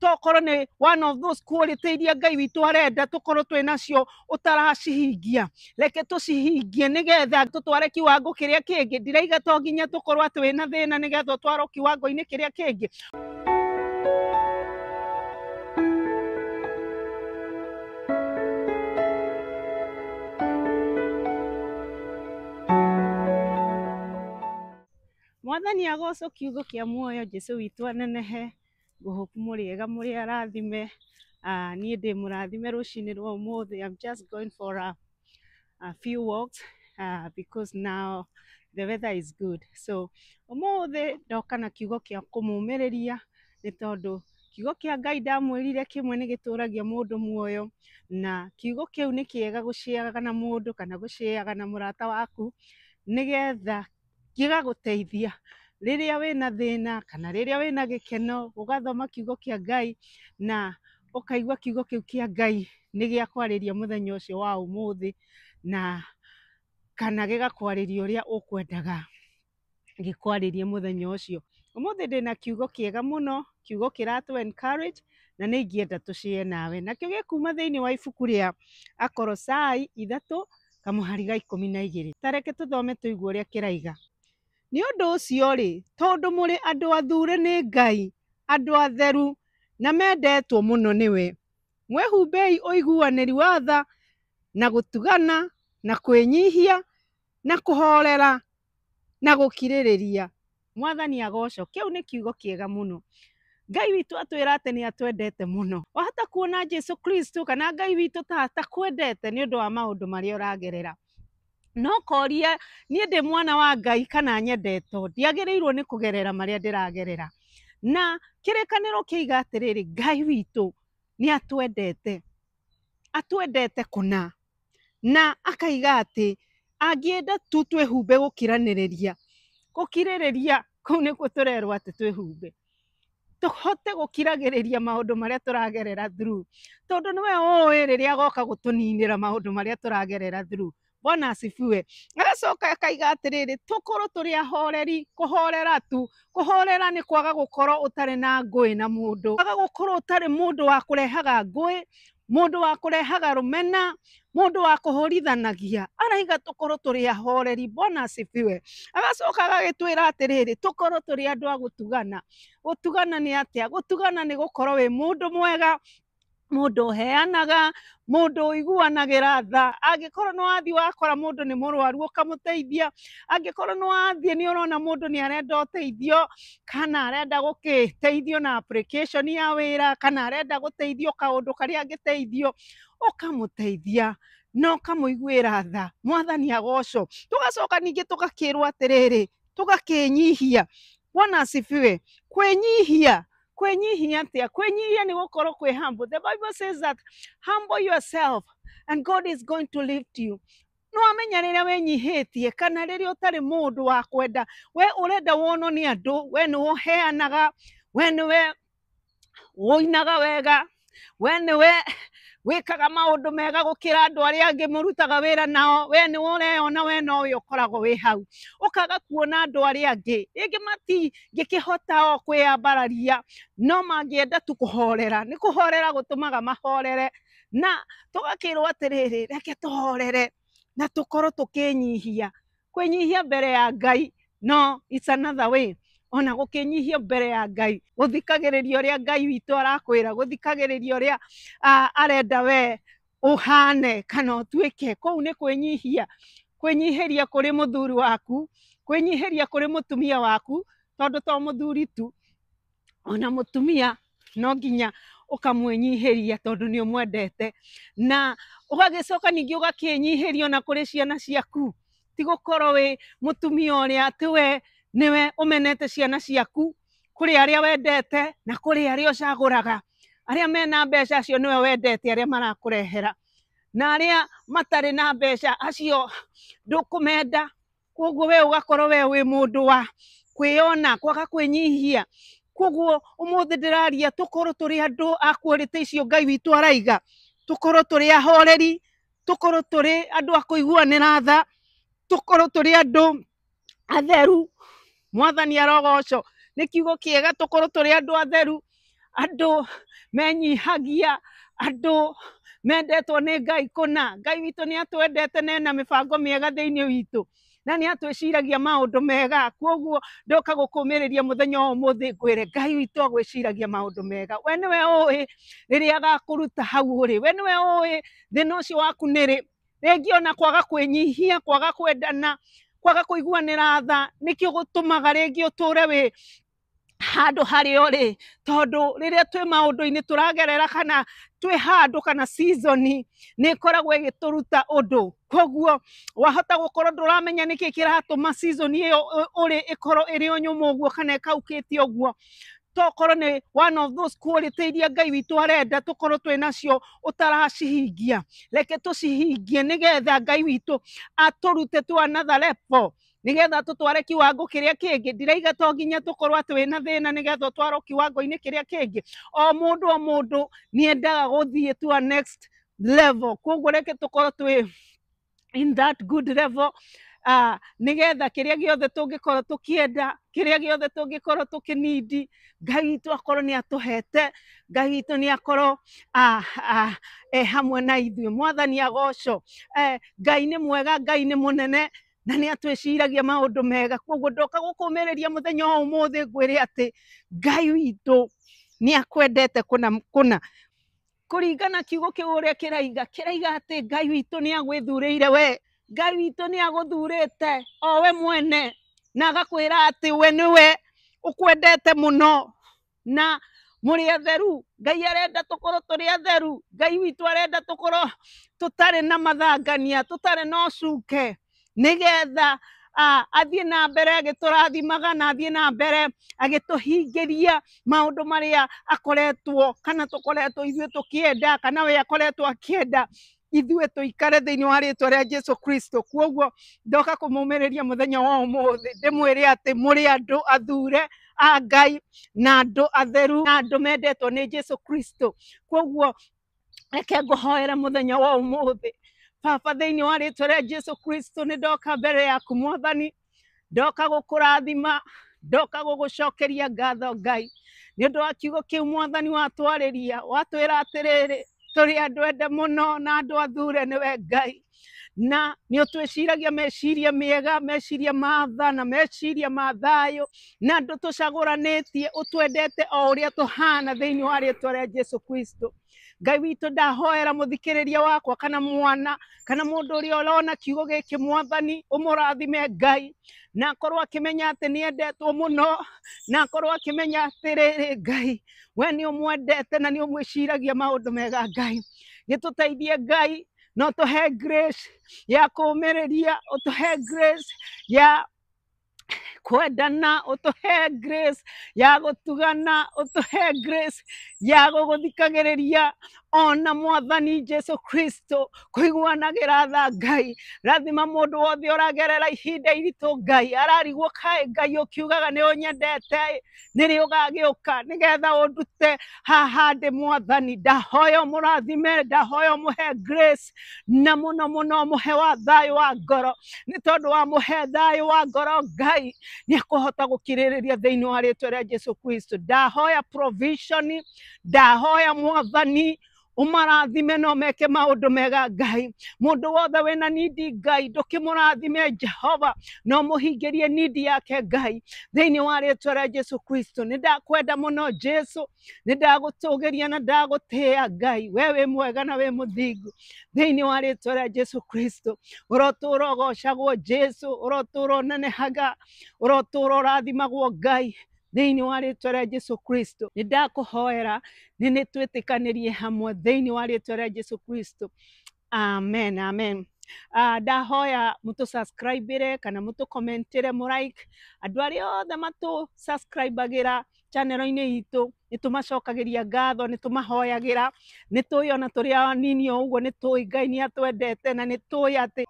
Tokorwo nĩ one of those quality iria Ngai witũ arenda tũkorwo twĩ nacio ũtaracihingia, reke tũcihingie nĩgetha tũtware kiwango kĩrĩa kĩngĩ. Ndiraiga to nginya tũkorwo atĩ wĩna thĩna nĩgetha ũtwarwo kiwango-inĩ kĩrĩa kĩngĩ. Mwathani agocwo, kiugo kĩa muoyo, Jesu witũ anenehe. Ngũhope mũrĩega, mũrĩ arathime. Niĩ ndĩ mũrathime rũcinĩ rwa ũmũthĩ. I'm just going for a few walks because now the weather is good. So ũmũthĩ ndoka na kiugo kĩa kũmũmĩrĩria, nĩ tondũ kiugo kĩa Ngai ndamwĩrire kĩmwe nĩ gĩtũragia mũndũ muoyo, na kiugo kĩu nĩ kĩega gũciaga na mũndũ kana gũciaga na mũrata waku, nĩgetha gĩgagũteithia rĩrĩa wĩna thĩna kana rĩrĩa wĩna gĩkeno, ũgathoma kiugo kĩa Ngai na ũkaigua kiugo kĩu kĩa Ngai nĩ gĩa kwarĩria mũthenya ũcio wa ũmũthĩ, na kana gĩgakwarĩria ũrĩa ũkwendaga gĩkwarĩrie mũthenya ũcio. Ũmũthĩ ndĩna kiugo kĩega mũno, kiugo kĩratũ encourage, na nĩ ingĩenda tũshare nawe. Nakĩo gĩkuma thĩinĩ wa ibuku rĩa Akorosai 3 kamũhari ga 12. Ta reke tũthome tũigue ũrĩa kĩraiga. Nĩ ũndũ ũcio rĩ, tondũ mũrĩ andũ athure nĩ Ngai, andũ atheru na mendetwo mũno nĩwe, mwĩhumbei ũiguanĩri wa tha na gũtugana na kwĩnyihia na kũhorera na gũkirĩrĩria. Mwathani agocwo. Kĩu nĩ kiugo kĩega mũno. Ngai witũ atwĩra atĩ nĩ atwendete mũno. Wahota kuona Jesu Kristo kana Ngai witũ ta atakwendete nĩ ũndũ wa maũndũ marĩa ũragerera, no koria, niĩ ndĩ mwana wa Ngai kana nyendetwo, ndiagĩrĩirwo nĩ kũgerera marĩa ndĩragerera. Na kĩrĩkanĩro kĩiga atĩrĩrĩ, Ngai witũ nĩ atwendete, atwendete kũna, na akaiga atĩ angĩenda tu twĩhumbe gũkiranĩrĩria. Gũkirĩrĩria kũu nĩkuo tũrerwo atĩ twĩhumbe, tũhote gũkiragĩrĩria maũndũ marĩa tũragerera through, tondũ nĩwe ũĩ rĩrĩa agoka gũtũninĩra maũndũ marĩa tũragerera through. Bwana asifiwe. Agacoka akaiga atĩrĩrĩ, tũkorwo tũrĩ ahoreri. Kũhorera tu, kũhorera nĩ kwaga gũkorwo ũtarĩ na ngũĩ na mũndũ, kwaga gũkorwo ũtarĩ mũndũ wa kũrehaga ngũĩ, mũndũ wa kũrehaga rũmena, mũndũ wa kũhũrithanagia. Araiga tũkorwo tũrĩ ahoreri. Bwana asifiwe. Agacoka agagĩtwĩra atĩrĩrĩ, tũkorwo tũrĩ andũ a gũtugana. Gũtugana nĩ atĩa? Gũtugana nĩ gũkorwo wĩ mũndũ mwega, mũndũ ũheanaga, mũndũ ũiguanagĩra tha. Angĩkorwo nĩ wathiĩ wakora mũndũ nĩ mũrwaru, ũkamũteithia. Angĩkorwo nĩ wathiĩ nĩ ũrona mũndũ nĩ arenda ũteithio, kana arenda gũkĩteithio na application ya wĩra, kana arenda gũteithio kaũndũ karĩa angĩteithio, ũkamũteithia na ũkamũiguĩra tha. Mwathani agocwo. Tũgacoka ningĩ tũgakĩrwo atĩrĩrĩ, tũgakĩnyihia. Bwana asifiwe. Kwĩnyihia, kwĩnyihia atĩa? Kwĩnyihia nĩ gũkorwo kwĩ humble. The Bible says that humble yourself and God is going to lift you. No amenya rĩrĩa wĩnyihĩtie kana rĩrĩa ũtarĩ mũndũ wa kwenda, we ũrenda wonwo nĩ andũ, we nĩwe ũheanaga, we nĩwe ũinaga wega, we nĩwe wĩkaga maũndũ mega gũkĩra andũ arĩa angĩ mũrutaga wĩra nao, we nĩwe ũreyona, we nowe ũkoragwo wĩ hau, ũkaga kuona andũ arĩa angĩ rĩngĩ matingĩkĩhota o kwĩyambararia, no mangĩenda tu kũhorera. Nĩ kũhorera gũtũmaga mahorere. Na tũgakĩrwo atĩrĩrĩ, reke tũhorere na tũkorwo tũkĩnyihia. Kwĩnyihia mbere ya Ngai, no it's another way ona gũkĩnyihia mbere ya Ngai, gũthikagĩrĩria ũrĩa Ngai witũ arakwĩra, gũthikagĩrĩria ũrĩa arenda we ũhane kana ũtuĩke. Kũu nĩ kwĩnyihia. Kwĩnyihĩria kũrĩ mũthuri waku, kwĩnyihĩria kũrĩ mũtumia waku, tondũ to mũthuri tu, ona mũtumia no nginya ũkamwĩnyihĩria tondũ nĩ ũmwendete. Na ũgagĩcoka ningĩ ũgakĩnyihĩria ona kũrĩ ciana ciaku. Ti gũkorwo wĩ mũtumia ũrĩa atĩ we nĩwe ũmenete ciana ciaku. Kũrĩ arĩa wendete na kũrĩ arĩa ũcagũraga. Arĩa mena mbeca, acio nĩwe wendete, arĩa marakũrehera, na arĩa matarĩ na mbeca, acio ndũkũmenda. Koguo we ũgakorwo we wĩ mũndũ wa kwĩyona, kwaga kwĩnyihia. Koguo ũmũthĩ ndĩraria tũkorwo tũrĩ andũ a quality icio Ngai witũ araiga, tũkorwo tũrĩ ahoreri, tũkorwo tũrĩ andũ a kũiguanĩra tha, tũkorwo tũrĩ andũ atheru. Mwathani arogocwo. Nĩ kiugo kĩega, tũkorwo tũrĩ andũ atheru, Andũ menyihagia, andũ mendetwo nĩ Ngai kũna. Ngai witũ nĩ atwendete na ena mĩbango mĩega thĩinĩ witũ, na nĩ atwĩciragia maũndũ mega. Koguo ndoka gũkũmĩrĩria mũthenya wa ũmũthĩ ngwĩre Ngai witũ agwĩciragia maũndũ mega. We nĩwe ũĩ rĩrĩa agakũruta hau ũrĩ, we nĩwe ũĩ thĩna ũcio waku nĩrĩ. Rĩngĩ ona kwaga kwĩnyihia, kwaga kwendana, kwaga kũiguanĩra tha nĩkĩo gũtũmaga rĩngĩ ũtũre wĩ handũ harĩa ũrĩ, tondũ rĩrĩa twĩ maũndũ-inĩ tũragerera kana twĩ handũ kana season nĩ ĩkoragwo ĩgĩtũruta ũndũ. Koguo wahota gũkorwo ndũramenya nĩkĩ kĩratũma season ĩyo ũrĩ ĩkorwo ĩrĩ o nyũmũ ũguo kana ĩkaukĩte ũguo. Tokorwo nĩ one of those quality iria Ngai witũ arenda tũkorwo twĩ nacio ũtaracihingia. Reke tũcihingie nĩgetha Ngai witũ atũrute to another level, nĩgetha tũtware kiwango kĩrĩa kĩngĩ. Ndiraiga to nginya tũkorwo atĩ wĩna thĩna nĩgetha ũtwarwo kiwango-inĩ kĩrĩa kĩngĩ. O mũndũ o mũndũ nĩendaga gũthiĩ to a next level. Koguo reke tũkorwo twĩ in that good level, nĩgetha kĩrĩa gĩothe tũngĩkorwo tũkĩenda, kĩrĩa gĩothe tũngĩkorwo tũkĩnindi, Ngai witũ akorwo nĩ atũhete, Ngai witũ nĩ akorwo e hamwe na ithuĩ. Mwathani agocwo. Ngai nĩ mwega, Ngai nĩ mũnene na nĩ atwĩciragia maũndũ mega. Koguo ndoka gũkũmĩrĩria mũthenya wa ũmũthĩ ngwĩre atĩ Ngai witũ nĩ akwendete kũna kũna. Kũringana kiugo kĩu ũrĩa kĩraiga, kĩraiga atĩ Ngai witũ nĩ agwĩthurĩire we. Ngai witũ nĩ agũthurĩte o we mwene, na agakwĩra atĩ we nĩwe ũkwendete mũno na mũrĩ atheru. Ngai arenda tũkorwo tũrĩ atheru. Ngai witũ arenda tũkorwo tũtarĩ na mathangania, tũtarĩ na ũcuke, nĩgetha athiĩ na mbere agĩtũrathimaga na athiĩ na mbere agĩtũhingĩria maũndũ marĩa akoretwo kana tũkoretwo ithuĩ tũkĩenda kana we akoretwo akĩenda ithuĩ tũikare thĩinĩ wa rĩtwa rĩa Jesu Kristo. Koguo ndoka kũmũmĩrĩria mũthenya wa ũmũthĩ ndĩmwĩre atĩ mũrĩ andũ athure a Ngai na andũ atheru na andũ mendetwo nĩ Jesu Kristo. Koguo reke ngũhoere mũthenya wa ũmũthĩ. Baba, thĩinĩ wa rĩtwa rĩa Jesu Kristo nĩ ndoka mbere yaku Mwathani, ndoka gũkũrathima, ndoka gũgũcokeria ngatho Ngai nĩ ũndũ wa kiugo kĩu Mwathani watwarĩria, watwĩra atĩrĩrĩ tũrĩ andũ ende mũno na andũ athure nĩwe Ngai, na nĩ ũtwĩciragia meciria mĩega, meciria ma tha na meciria ma thayũ, na ndũtũcagũranĩtie, ũtwendete o ũrĩa tũhana thĩinĩ wa rĩtwa rĩa Jesu Kristo. Ngai witũ, ndahoera mũthikĩrĩria wakwa kana mwana kana mũndũ ũrĩa ũrona kiugo gĩkĩ Mwathani, ũmũrathime Ngai, na akorwo akĩmenya atĩ nĩ endetwo mũno, na akorwo akĩmenya atĩrĩrĩ Ngai we nĩ ũmwendete na nĩ ũmwĩciragia maũndũ mega. Ngai gĩtũteithie Ngai, no tũhe grace ya kũũmĩrĩria, ũtũhe grace ya kwendana, ũtũhe grace ya gũtugana, ũtũhe grace ya gũgũthikagĩrĩria ona Mwathani Jesu Kristo kũiguanagĩra tha. Ngai rathima mũndũ wothe ũragerera ihinda iritũ. Ngai ararigwo kaĩ Ngai ũkiugaga nĩ ũnyendete nĩrĩ ũgagĩũka nĩgetha ũndute haha ndĩ. Mwathani ndahoya ũmũrathime, ndahoya ũmũhe grace na mũno mũno ũmũhe wa thayũ wa ngoro, nĩ tondũ wa mũhe thayũ wa ngoro Ngai nĩ akũhota gũkirĩrĩria thĩinĩ wa rĩtwa rĩa Jesu Kristo. Ndahoya provision, ndahoya Mwathani ũmarathime no meke maũndũ mega. Ngai mũndũ wothe wĩna nindi Ngai ndũkĩmũrathime Jehova no mũhingĩrie nindi yake Ngai thĩinĩ wa rĩtwa rĩa Jesu Kristo. Nĩ ndakwenda mũno Jesu, nĩ ndagũtũgĩria na ndagũtĩĩa Ngai, we wĩ mwega na wĩ mũthingu thĩinĩ wa rĩtwa rĩa Jesu Kristo. Ũrotũra ũgocagwo Jesu, ũrotũra ũnenehaga, ũrotũra ũrathimagwo Ngai thĩinĩ wa rĩtwa rĩa Jesu Kristo. Nĩ ndakũhoera nĩ nĩ twĩtĩkanĩrie hamwe thĩinĩ wa rĩtwa rĩa Jesu Kristo. Amen, amen. Ndahoya mũtũ subscribe kana mũtũ commentire, mũ like. Andũ arĩa othe matũ subscribe channel-inĩ itũ nĩ tũmacokagĩria ngatho, nĩ tũmahoyagĩra, nĩ tũĩ ona tũrĩ anini o ũguo nĩ tũĩ Ngai nĩ atwendete, na nĩ tũĩ atĩ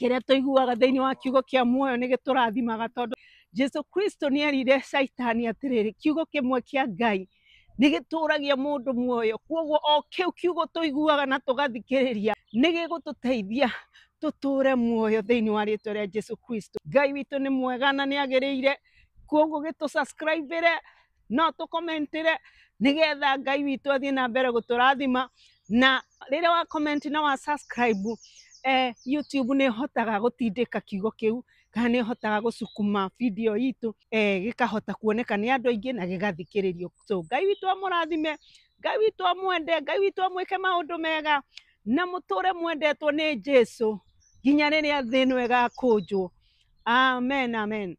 kĩrĩa tũiguaga thĩinĩ wa kiugo kĩa muoyo nĩ gĩtũrathimaga, tondũ Jesu Kristo nĩ erire Caitani atĩrĩrĩ, kiugo kĩmwe kĩa Ngai nĩ gĩtũragia mũndũ muoyo. Koguo o kĩu kiugo tũiguaga na tũgathikĩrĩria nĩ gĩgũtũteithia tũtũre muoyo thĩinĩ wa rĩtwa rĩa Jesu Kristo. Ngai witũ nĩ mwega na nĩ agĩrĩire, koguo gĩtũ subscribe no tũkomentire Nĩgetha Ngai witũ athiĩ na mbere gũtũrathima. Na rĩrĩa wa comment na wa subscribe, YouTube nĩ ĩhotaga gũtindĩka kiugo kĩu, kana nĩ ĩhotaga gũcukuma video itũ, gĩkahota kuoneka nĩ andũ aingĩ na gĩgathikĩrĩrio. So Ngai witũ amũrathime, Ngai witũ amwende, Ngai witũ amwĩke maũndũ mega, na mũtũre mwendetwo nĩ Jesu nginya rĩrĩa thĩ ĩno ĩgakũnjwo. Amen, amen.